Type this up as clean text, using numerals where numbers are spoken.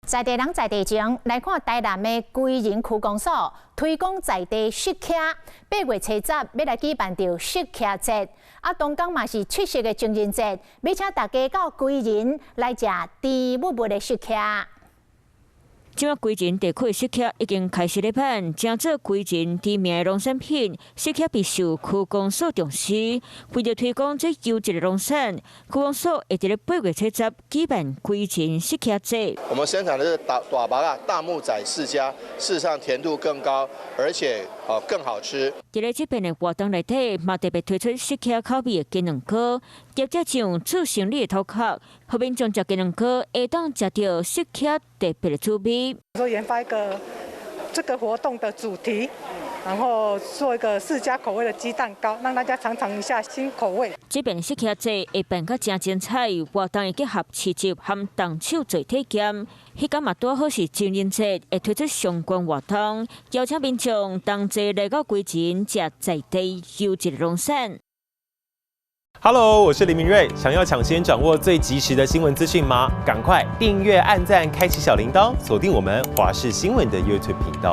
在地人在地情，來看台南的歸仁區公所推廣在地釋茄，8月初十欲來舉辦著釋茄節。啊，當工嘛是七夕的情人節，欲請大家到歸仁來食甜蜜蜜的釋茄。這擺歸仁地區的釋茄已經開始咧販，成做歸仁知名的農產品。釋茄備受區公所重視，為著推廣這優質的農產，區公所會佇咧8月初十舉辦歸仁釋茄節。我們生產的是大大目仔、大木仔釋迦，事實上甜度更高，而且哦更好吃。佇咧這遍的活動內底，嘛特別推出釋茄口味的雞卵糕，業者將做生理的頭殼，予民眾食雞卵糕會當食著釋茄特別的滋味。說研發一個這個活動的主題，然後做一個釋迦口味的雞蛋糕，讓大家嘗嘗一下新口味。這遍釋茄節會辦甲誠精彩，活動會結合市集和動手做體驗。彼工嘛拄好是情人節，會推出相關活動，邀請民眾同齊來到歸仁食在地優質的農產。 Hello，我是林明瑞。想要搶先掌握最及時的新聞資訊嗎？趕快訂閱、按讚、開啟小鈴鐺，鎖定我們華視新聞的 YouTube 頻道。